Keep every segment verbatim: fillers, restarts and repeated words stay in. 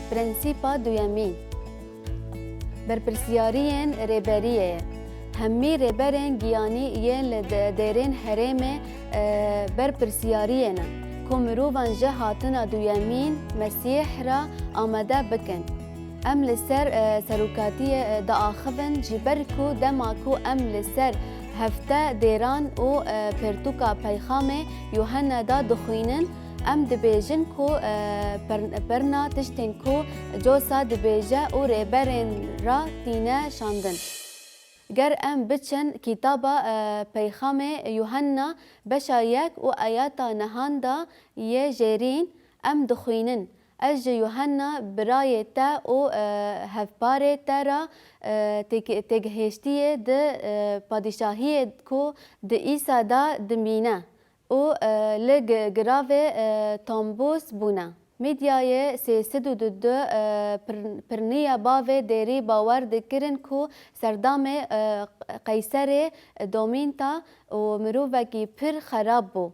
Prensîpa duyemîn, berpirsiyariyên rêberiyê ye. Hemî rêberên giyanî yên li de-, dêrên herêmê, e, berpirsiyariyê ne ku mirovan ji hatina duyemîn Mesîh re amade bikin. Em li ser, e, serokatiyê, e, diaxivin, ji ber ku dema ku em li ser hefte dêran û, e, pertûka peyxamê Yuhanna de dixwînin, em dibêjin ku, e, per-, perna tiştên ku Cosa dibêje û rêberên re tîne şandin. Ger em biçin kitaba, e, peyxamê Yuhanna beşa yek û ayeta nehan de yê jêrîn, em dixwînin: Ez ji Yuhanna birayê te û, e, hevparê te re, e, têk-, têgihiştiyê di, e, padîşahiyê ku di Îsa de dimîne û, e, li gi-, giravê, e, Tombûs bûne. Medyayê sê sed û du du, e, pir-, pirniya bavê dêrî bawer dikirin ku serdamê, e, Qeyserê domînta û mirovekî pir xerab bû.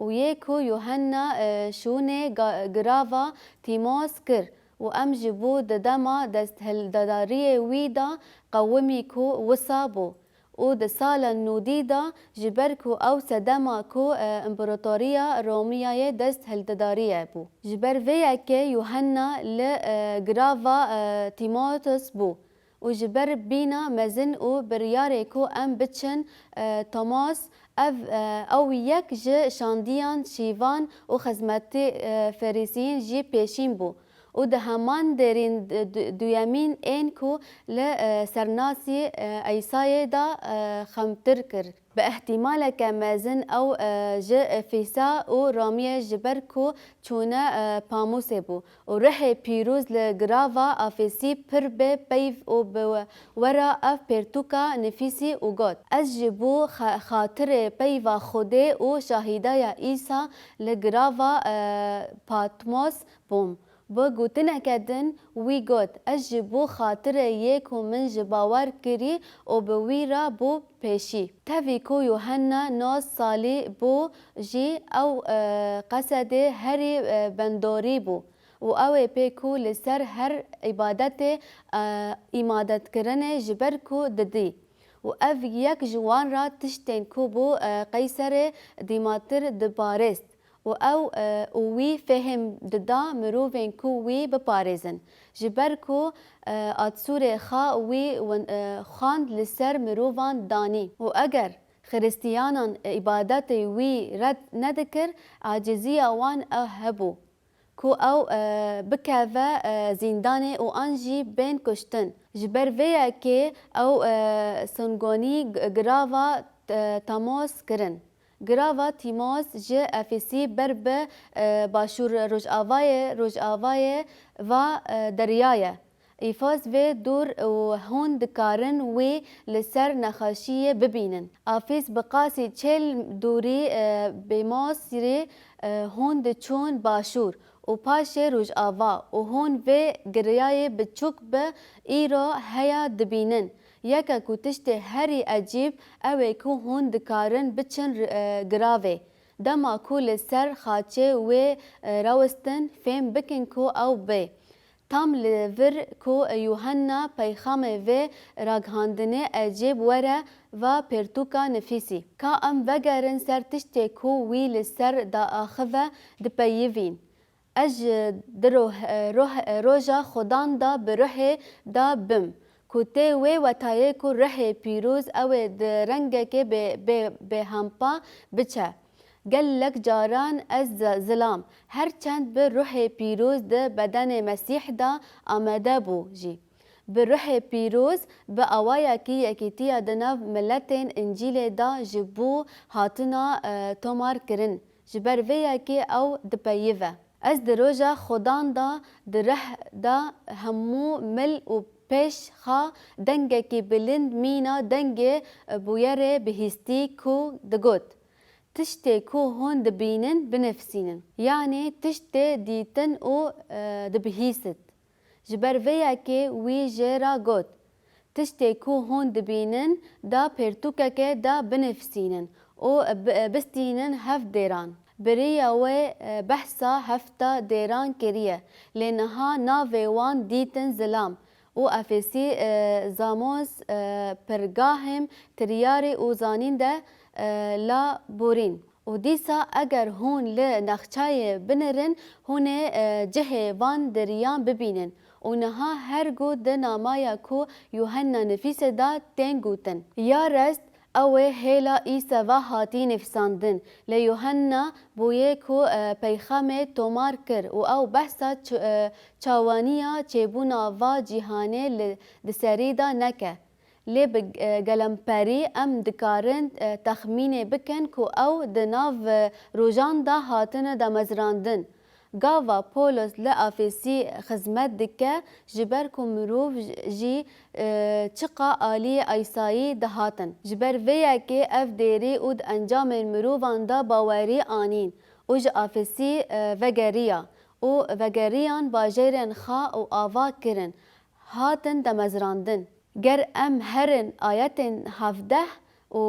Û yê ku Yuhanna, e, şûnê ga-, girava Tîmos kir û em ji bo di dema desthildadariyê wî de qewimî ku wisa bû û di sala nûdî de, ji ber ku ew sedema ku, e, împaratoriya Romiyayê desthildadariyê bû. Ji ber vê yekê Yuhanna li, e, girava, e, Tîmoteos bû. Û ji ber bîna mezin û biryarê ku em biçin, e, Tomas, ev, e, ew yek ji şandiyan şîvan û xizmetî, e, Ferîsiyên jî pêşîn bû û di heman dêrîn du-, du-, duyemîn ên ku li, e, sernasî, e, Eysayê de, e, xemtir kir. Bi ihtimaleke mezin ew, e, ji Efîsa û Romiyê ji ber ku çûne, e, Pamûsê bû û ruhê pîroz li girava Efîsî pir bi peyv û bi we ra ev pertûka nifîsî û got: Ez ji bo xa-, xatirê peyva Xwedê û şahîdaya Îsa li girava, e, Patmos bûm. Bi gotineke din wî got: Ez ji bo xatirê yê ku min ji bawer kirî û bi wî re bû pêşî. Tevî ku Yuhanna nod salî bû jî, ew, e, qesedê herî, e, bendorî bû û ew ê pê ku li ser her îbadetê, e, îmadetkirinê ji ber ku didî û ev yek ji wan ra tiştên ku bo, e, Qeyserê dîmatir diparêst û ew, e, û wî fêhm dida mirovên ku wî biparêzin, ji ber ku, e, atsûrê xa wî win-, e, xwand li ser mirovan danî û eger Xiristiyanan îbadetê wî red nedikir, aciziya wan ew hebû ku ew, e, bikeve, e, zîndanê û an jî bên kuştin. Ji ber vê yekê ew, e, songonî g-, girava, e, Tamos kirin. Girava Tîmos ji Efîsî ber bi, e, başûr rojavayê, rojavayê va, e, derya ye. Îfos vê dûr û hûn dikarin wî li ser nexweşiyê bibînin. Efîs bi qasî çêl dûrî, e, Bêmosrî, e, hûn diçûn başûr û paşê rojava û hûn vê giriyayê biçûk bi îro heya dibînin. Yeke ku tiştê herî ecîb ew ê ku hûn dikarin biçin, e, giravê. Dema ku li ser xaçê wê, e, rewistin, fêm bikin ku ew bê. Tam li vir ku Yuhanna peyxamê vê ragihandinê ecêb were va pertûka nifîsî. Ka em vegerin ser tiştê ku wî li ser diaxive dipeyivîn. Ez ji di roh-, roh-, roja Xudan de bi ruhê de bim, ku tê wê wetayê ku ruhê pîroz ew ê di rengekê bê, bê, bêhempa biçe. Gelek caran ez zi-, zilam, her çend bi ruhê pîroz di bedenê Mesîh de amade bû jî. Bi ruhê pîroz, bi awayekî yekîtiya di nav miletên Încîlê de ji bo hatina, e, tomar kirin. Ji ber vê yekê ew dipeyive. Ez di roja Xudan de, di reh de hemû mil û pêş xwe dengekî bilind mîna dengê, e, bûyerê bihîstî ku digot: Tiştê ku hûn dibînin, binivîsînin. Yanî tiştê dîtin û, e, dibihîsit. Ji ber vê yekê wî jê re got: Tiştê ku hûn dibînin, da pertûkekê de binivîsînin û bi-, bistînin hev dêran. Bi rêya wê, e, behsa hefta dêran kiriye, lê niha navê wan dîtin zilam û Efesî, e, Zamos, e, Pirgahim, Triyarî û Zanîn de, e, Laburîn. Û dîsa eger hûn li nexçayê binirin, hûn ê, e, cihê van diriyan bibînin. Û niha her gu di namaya ku Yuhenna nifîse de tên gotin. Ya rest, ew ê hêla Îsa va hatî nifîsandin. Lê Yuhenna bûyê ku, e, peyxamê tomar kir û ew behsa ç-, e, çawaniya çêbûna va cîhanê li, di serî de neke. Lê bi, e, gelemperî em dikarin, e, texmînê bikin ku ew di nav, e, rojan de hatine damezrandin. Gava Polos li Afêsî xizmet dike, ji ber ku mirov j-, jî, e, çiqa aliyê Îsayî dihatin. Ji ber vê yekê ev dêrî û di encamên mirovan de bawerî anîn û ji Afêsî, e, vegeriya û vegeriyan bajêrên xwe ava kirin, hatin damezrandin. Ger em herin ayetên hevdeh û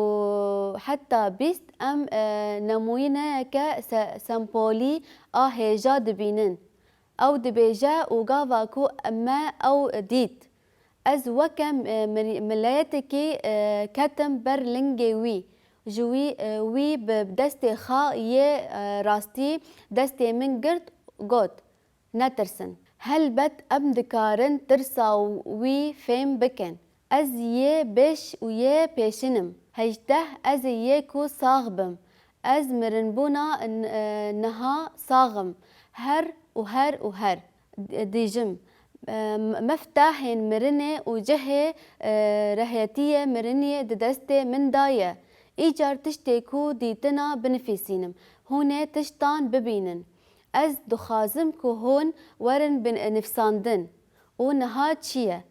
heta bîst, em, e, nemûneyeke se-, sembolî a hêja dibînin. Ew dibêje, û gava ku me ew dît, ez weke, e, mir-, mileyetekî, e, ketim ber lingê wî, ji wî, e, wî bi destê xwe yê, e, rastî destê min girt, got, Netirsin. Helbet em dikarin tirsa wî fêm bikin. Ez yê bêş û yê pêşin im. Hejdeh, ez ê yê ku sax bim. Ez mirinbûna n-, e, niha sax im. Her û her û her. D-, dijim. E, m-, meftahên mirinê û cihê, e, rehetiyê mirinê di destê min de ye. Îcar tiştê ku dîtina binifîsînim. Hûn ê tiştan bibînin. Ez dixwazim ku hûn werin bin-, nivîsandin û niha çi ye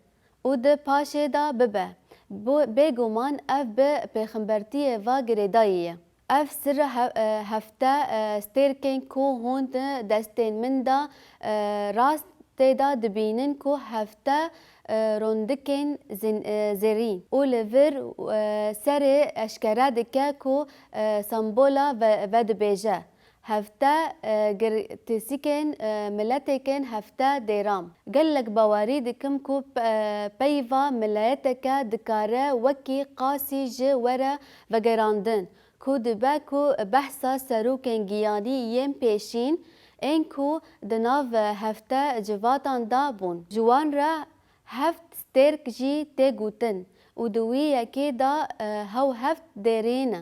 û di paşê de bibe. Bo-, bêguman ev bi pêxembertiyê ve girêdayî ye. Ev sirra he-, e, hefte, e, stêrkên ku hûn di destên min de, e, rast tê de dibînin ku hefte, e, rondikên zin-, e, zêrîn û li vir, e, serê eşkere dike ku, e, sembola ve-, vedibêje. Hefte, e, girtisîkên, e, miletêkên hefte dêram. Gelek bawerî dikim ku, e, peyva mileteke dikare wekî qasî jî were vegerandin, ku dibe ku behsa serokên giyanî yên pêşîn ên ku di nav hefte civatan de bûn. Ji wan re heft stêrk jî tê gotin û di wî yekê de, e, hew heft dêrî ne.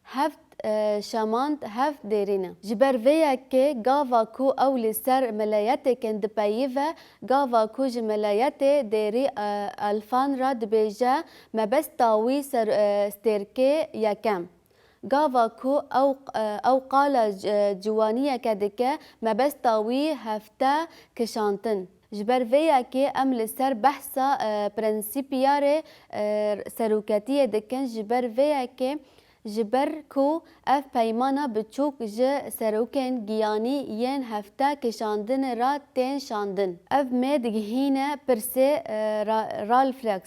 Heft, e, şemand, heft dêrî ne. Ji ber vê yekê gava ku ew li ser mileyetekên dipeyive, gava ku ji mileyetê dêrî, e, elfan re dibêje, mebesta wî ser, e, stêrkê yekem. Gava ku ew, e, ew qala c-, e, ciwaniyeke dike, mebesta wî hefte kişantin. Ji ber vê yekê em li ser behsa, e, prensîpiyarê, e, seroketiyê dikin. Ji ber vê yekê, ji ber ku ev peymana biçûk ji serokên giyanî yên hefte kişandinê re tên şandin. Ev me digihîne pirsê, e, ra-, Ralph Rex.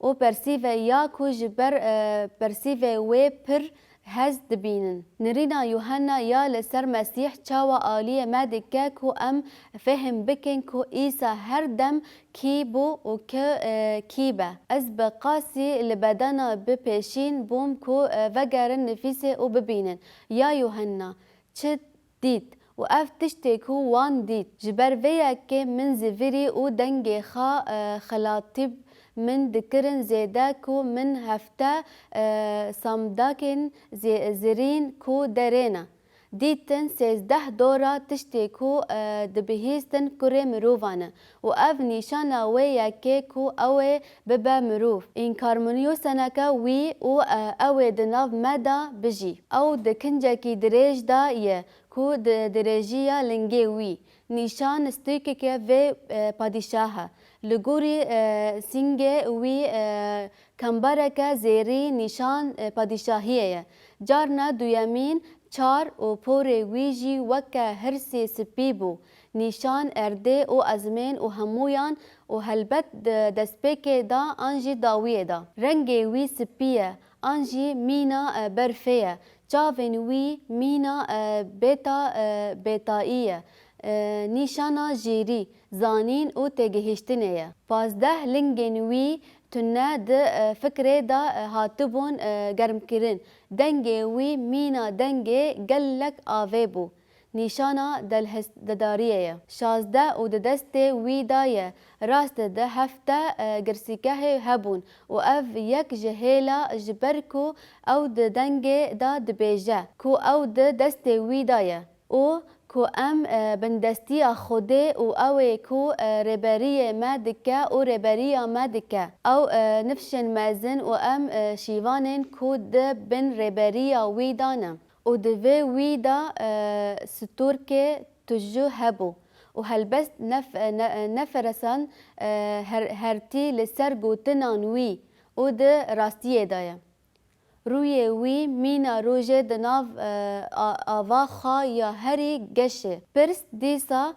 û persîve ya ku ji ber, e, persîvê wê pir hez dibînin. Nirîna Yuhenna ya li ser Mesîh çawa aliyê me dike ku em fehim bikin ku Îsa her dem kî bû û ke-, e, kî be. Ez bi qasî li bedena bi pêşîn bûm ku, e, vegerin nifîsê û bibînin. Ya Yuhenna, çi dît û ev tiştê ku wan dît. Ji ber vê yekê min zivirî û dengê xwe, e, xilatib min dikirin zêde ku min hefte, e, samdakên zê-, zirîn ku derê ne. Dîtin sêzdeh dora tiştê ku, e, dibihîstin kurê mirovan e û ev nîşana wê yekê ku ew ê bibe mirov. Înkarmînyoseneke wî û, e, ew ê di nav me de bijî. Ew di kincekî dirêj de ye ku di dirêjiya lingê wî nîşan stûkeke vê, e, padîşah e. Li gorî, e, singê wî, e, kembareke zêrî nîşan, e, padîşahiyê ye. Carna duyemîn çar û porê wî jî weke hirsê spî bû, nîşan erdê û ezmên û hemûyan û helbet di destpêkê de an jî dawiyê de. Rengê wî spî ye, an jî mîna, e, berfê ye. Çavên wî mîna, e, bêta, e, bêtayî ye. E, nîşana jêrî, zanîn û têgihiştinê ye. Pazdeh lingên wî tune di, e, fikrê de, e, hatibûn, e, germkirin. Dengê wî mîna dengê gelek avê bû. Nîşana delhestedariyê ye. Şazdeh û di destê wî de ye. Rastî de hevdeh, e, girsîgehê hebûn û ev yek ji hêla, ji ber ku ew di dengê de dibêje ku ew di destê wî de ye û ku em, e, bindestiya Xwedê û ew ê ku, e, rêberiyê me dike û rêberiya me dike. Ew, e, nifşên mezin û em, e, şîvanên ku di bin rêberiya wî de ne. Û di vê wî de, e, stûrkê tûjû hebû û helbest nef-, e, ne-, e, neferesan, e, her-, hertî li ser gotinan wî û di rastiyê de ye. Rûyê wî mîna rojê di nav, e, a-, ava xwe ya herî geş e. Pirs dîsa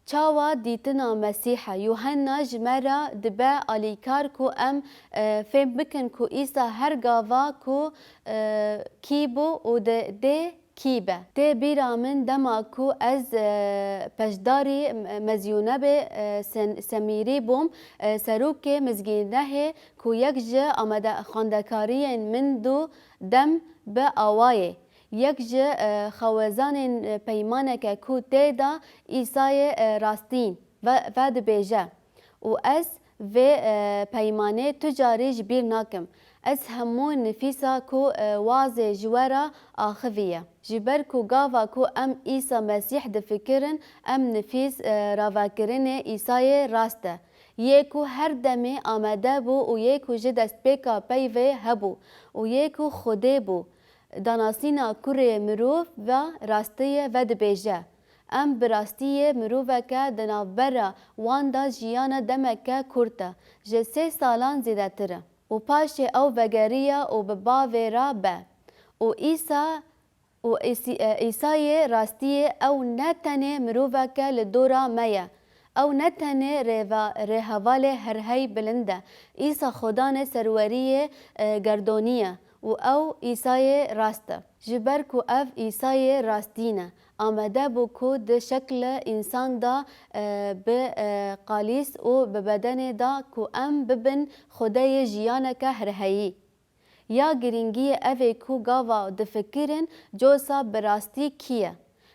çawa dîtina Mesîh e? Yuhanna ji me re dibe alîkar ku em, e, fêm bikin ku Îsa her gava ku, e, kî bû û di dê kî be. Tê bîra min dema ku ez, e, peşdarî, e, Mezyûnebê, e, Sen-, Semîrî bûm, e, serokê mizgînehê ku yek ji amade-, xwendekariyên min dû dem bi awayê. Yek ji, e, xewezanên, e, peymaneke ku tê de Îsayê, e, rastîn ve, ve dibêje û ez vê, e, peymanê tu carî ji bîr nakim. Ez hemû nifîsa ku, e, wazê ji we re axiviye. Ji ber ku gava ku em Îsa Mesîh difikirin, em nifîs, e, ravekirinê Îsayê rast e. Yê ku her demê amade bû û yê ku ji destpêka peyvê hebû û yê ku Xwedê bû. Danasîna kurê mirov ve rastiyê ve dibêje. Em bi rastiyê miroveke di navbera wan de jiyane demeke kurt e, ji sê salan zêdetir e. Û paşê ew vegeriya û bi bavê re be. Û Îsa, û Îsî-, e, Îsayê rastiyê ew ne tenê miroveke li dora me ye. Ew ne tenê rêva-, rêhevalê herhey bilind e. Îsa Xudanê serweriyê, e, gerdonî ye û ew Îsayê rast e. Ji ber ku ev Îsayê rastîn e, amade bû ku di şekle însan de, e, bi, e, qalîs û bi bedenê de ku em bibin Xwedeyê jiyaneke herheyî. Ya girîngiyê ev ê ku gava difikirin, cosa bi rastî kî ye?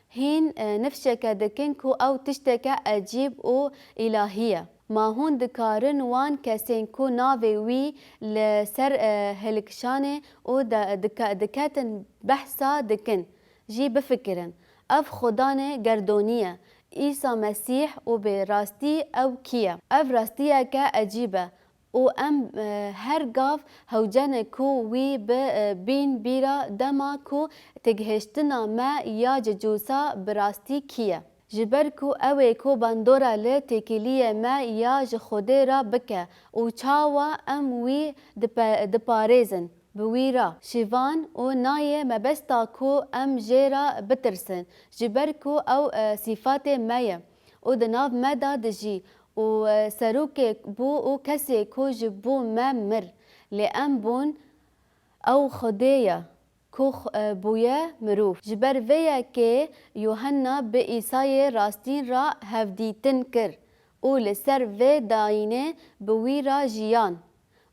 Hîn, e, nifşeke dikin ku ew tişteke ecîb û îlahî ye. Ma hûn dikarin wan kesên ku navê wî li ser, e, hilkişanê û de, dike-, diketin behsa dikin jî bifikirin? Ev Xudanê gerdonî ye. Îsa Mesîh û bi rastî ew kî ye? Ev rastiyeke ecîb e. Û em, e, her gav hewce ne ku wî bi, e, bîn bîra dema ku têgihiştina me ya ci cosa bi rastî kî ye. Ji ber ku ew ê ku bandora li têkiliyê me ya ji Xwedê re bike û çawa em wî dipe-, diparêzin, bi wî re şivan û nayê mebesta ku em jê re bitirsin, ji ber ku ew, e, sîfatê me ye û di nav me de dijî û, e, serokê bû û kesê ku ji bo me mir, lê em bûn, ew Xwedê ye ku, e, bûye mirov. Ji ber vê yekê Yuhanna bi Îsayê rastîn re hevdîtin kir û li ser vê dayînê bi wî re jiyan.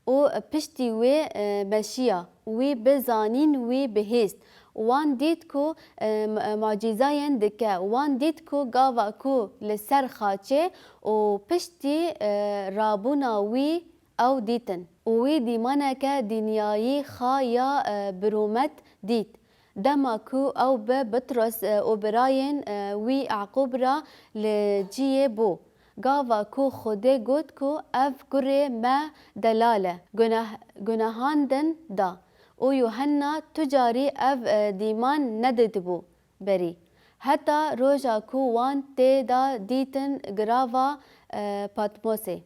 Û piştî wê, e, meşiya, wî bi zanîn wî bihîst. Wan dît ku, e, m-, e, macîzayên dike. Wan dît ku gava ku li ser xaçê û piştî, e, rabûna wî ew dîtin. Û wî dîmaneke dinyayî xa ya, e, birûmet dît. Dema ku ew bi Petros, e, û birayên, e, wî Yaqûb re li ciyê bû, gava ku Xwedê got ku ev kurê me delal e, guneh-, gunehan din da û Yuhanna tu carî ev, e, dîman neditibû berî, heta roja ku wan tê de dîtin girava, e, Patmosê.